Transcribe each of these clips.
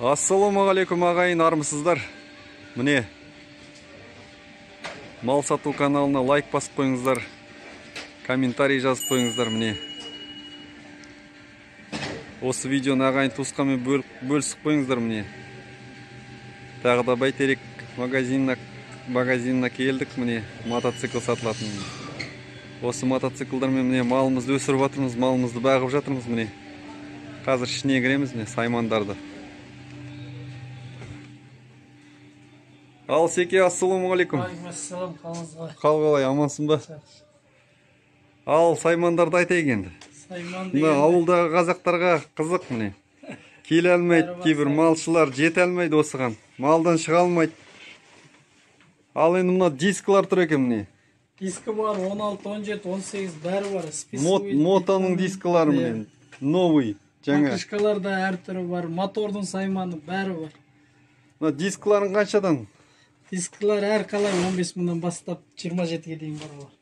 Ассалаумағалейкум ағайын, армысыздар. Міне мал сату каналына лайк басып қойыңыздар, комментарий жазып қойыңыздар. Міне осы видеоны ағайын туысқанмен бөлісіп қойыңыздар. Міне тағы да Бәйтерек магазиніне келдік. Міне мотоцикл сатылатын. Осы мотоциклдармен міне малымызды өсіріп жатырмыз, малымызды бағып жатырмыз. Міне қазір ішіне кіреміз, міне саймандарды. Ал Секе, ассалаумағалейкум. Алейкум қалыңыз қалай? Қал қалай, амансың ба? Ал саймандарды айтайық енді. Сайман мына ауылдағы қазақтарға қызық, міне. Келе алмайды, кейбір малшылар жете алмайды осыған. Малдан шыға алмайды. Ал енді мына дискілер тұр екен міне. Дискі бар, 16, 17, 18 бәрі бар. Мотоның дискілері міне. Новый, жаңа. Покрышкалар да әр түрі бар, мотордың сайманы бәрі бар. Мына дискілерің қаншадан? Дискілер әр қалай 15 мыңнан бастап 27-ге дейін бар олар.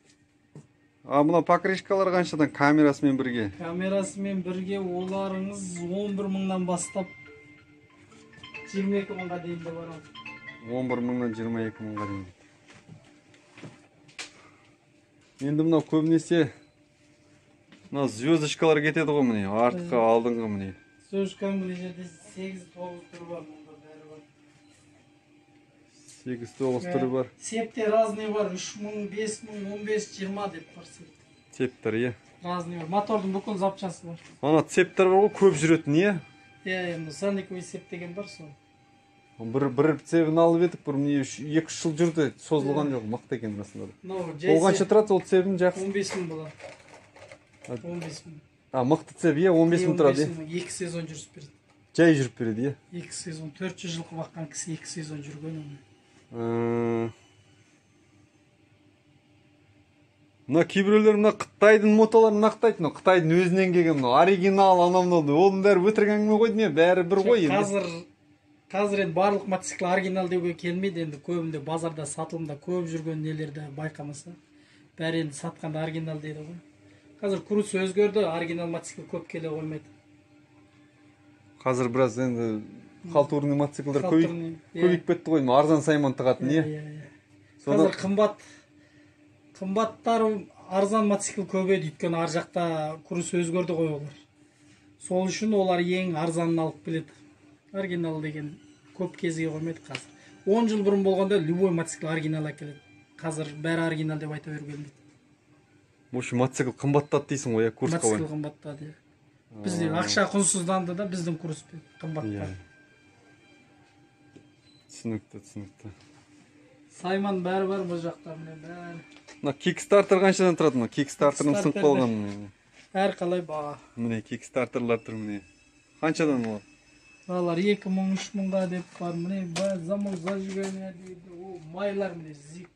А мына покрышкалар қаншадан камерасымен бірге? Камерасымен бірге оларыңыз 11 мыңнан бастап 22 мыңға дейін де бар. 11 мыңнан 22 мыңға дейін. Енді мынау көбінесе мына звездочкалар кетеді ғой міне, артқы, алдыңғы міне. Звездочканың мына жерде 8-9 түрі бар. 8-9 түрі бар. Септе разный бар, 3 мың, 5 мың, 15, 20 деп бар септе. Цептер, иә. Разный бар. Мотордың бүкіл запчасы бар. Ана цептер бар ғой, көп жүретін, иә? Иә, иә, санниковый сеп деген бар сол. Бір цебін алып едік, бір міне 2-3 жыл жүрді, созылған жоқ, мықты екен расында да. Ол қанша тұрады, ол цебін жақсы? 15 мың болады. 15 мың. А, мықты цеп, иә, 15 мың тұрады, иә? 2 сезон жүріп береді. Жай жүріп береді, иә? 2 сезон, 400 жылқы баққан кісі 2 сезон жүрген оны. Мына кейбіреулер мына Қытайдың мотоларын мақтайды, мына Қытайдың өзінен келген мына оригинал анау мынау, оның бәрі өтірік әңгіме ғой деймін, бәрі бір ғой енді. Қазір енді барлық мотоцикл оригинал деуге келмейді енді, көбінде базарда сатылымда көп жүрген нелерді байқамаса, бәрі енді сатқанда оригинал дейді ғой. Қазір курс өзгерді, оригинал мотоцикл көп келе қоймайды. Қазір біраз енді халтурный мотоциклдар көбейіп кетті ғой, арзан сайман тығатын, не? Қазір қымбаттар арзан мотоцикл көбейді, өйткені ар жақта курс өзгерді ғой олар. Сол үшін олар ең арзанын алып келеді. Оригинал деген көп кезге қоймайды қазір. 10 жыл бұрын болғанда любой мотоцикл оригинал әкеледі. Қазір бәрі оригинал деп айта беруге келмейді. В общем, мотоцикл қымбаттады дейсің ғой, курсқа ғой. Мотоцикл қымбаттады, иә. Бізде ақша құнсызданды да, біздің курс қымбаттады. Түсінікті, түсінікті. Сайман бәрі бар бұл жақта, міне бәрі. Мына кикстартер қаншадан тұрады? Мына кикстартерім сынып қалған. Әр қалай баға. Міне кикстартерлар тұр міне. Қаншадан олар? Олар 2 мың, 3 мыңға деп бар. Міне замок зажигания дейді. О, майлар міне зик.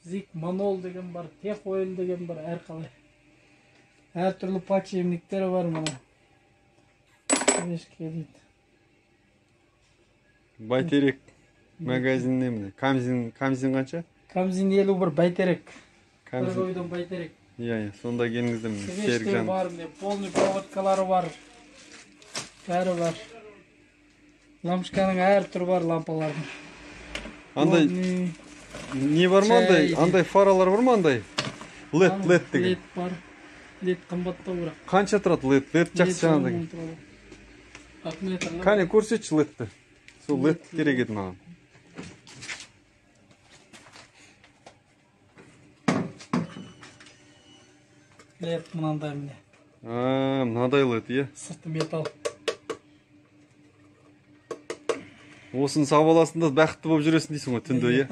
Зик манол деген бар, техойл деген бар, әр қалай. Әр түрлі подшипниктер бар міне. Бешке дейді. Бәйтерек магазиніне міне. Камзин қанша? Камзин 51 Бәйтерек. Камзин Бәйтерек. Иә, иә, сонда келіңіздер міне. Серік бар міне, полный проводкалары бар. Бәрі бар. Лампочканың әр түрі бар, лампалардың. Андай не бар ма андай? Андай фаралар бар ма андай? LED, LED деген. LED бар. LED қымбаттау бірақ. Қанша тұрады LED? LED жақсы жаңағыдай. Қане көрсетші LED-ті. Сол LED керек еді маған. LED мынандай міне. А, мынадай LED, иә. Сырты металл. Осыны сап аласың да бақытты болып жүресің дейсің ғой түнде, иә?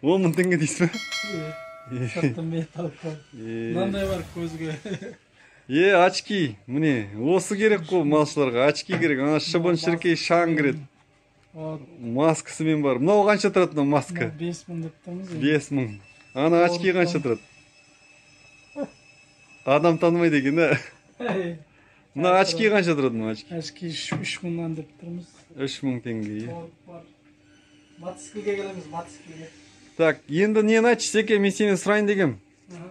10 мың теңге дейсің бе? Иә. Сырты металл. Мынандай бар көзге. Е, очки, міне, осы керек қой малшыларға, очки керек, ана шыбын шіркей шаң кіреді. Маскасымен бар. Мынау қанша тұрады мынау маска? 5 мың деп тұрмыз. 5 мың. Ана очки қанша тұрады? Адам танымайды екен, да? Мына очки қанша тұрады мына очки? Очки 3 мыңнан деп тұрмыз. 3 мың теңге. Мотоциклге келеміз, мотоциклге. Так, енді нені айтшы, Секе, мен сенен сұрайын дегем.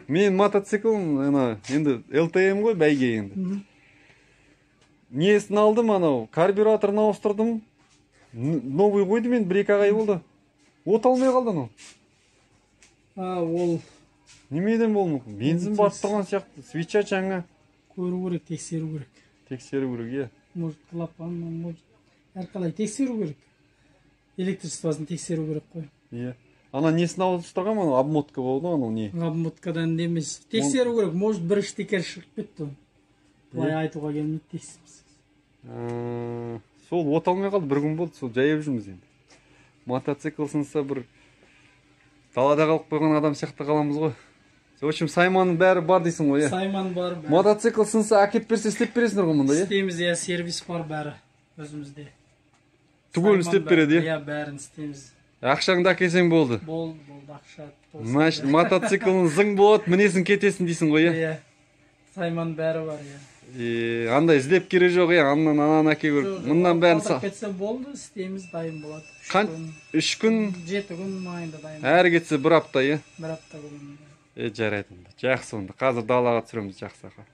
Менің мотоциклім ана енді ЛТМ ғой, бәйге енді. Несін алдым, анау карбюраторын ауыстырдым. Новый қойдым енді, 1-2 ай болды. От алмай қалды анау. А, ол Немеден болуы мүмкін? Бензин батып тұрған сияқты, свеча жаңа. Көру керек, тексеру керек. Тексеру керек, иә. Может, клапан, может, әрқалай тексеру керек. Электричествосын тексеру керек қой. Иә. Ана несін ауыстырған, анау обмотка болды ғой, анау не? Обмоткадан емес. Тексеру керек, может, бір штекер шығып кетті оның. Былай айтуға келмейді, тексерміз. Сол от алмай қалды, бір күн болды, сол жаяу жүрміз енді. Мотоцикл сынса, бір далада қалып қойған адам сияқты қаламыз ғой. В общем, сайманның бәрі бар дейсің ғой, иә? Сайман бар, бәрі. Мотоцикл сынса, әкеп берсе, істеп бересіңдер ғой мұнда, иә? Істейміз, иә, сервис бар бәрі өзімізде. Түгел Сайман істеп бәрі. береді, иә? Иә, бәрін істейміз. Ақшаңды әкелсең болды. Болды, болды, ақша толсын. Значит, мотоциклің зың болады, мінесің, кетесің дейсің ғой, иә? Иә. Сайман бәрі бар, иә. Андай іздеп керек жоқ, иә, аннан ананы әкелу керек. Мындан бәрін Қалдырып кетсе болды, істейміз, дайын болады. Үш күн, 3 күн, 7 күн маңында дайын. Әрі кетсе бір апта, иә? Бір апта көлемінде. Е, жарайды онда. Жақсы онда. Қазір далаға түсіреміз, жақсы, аға.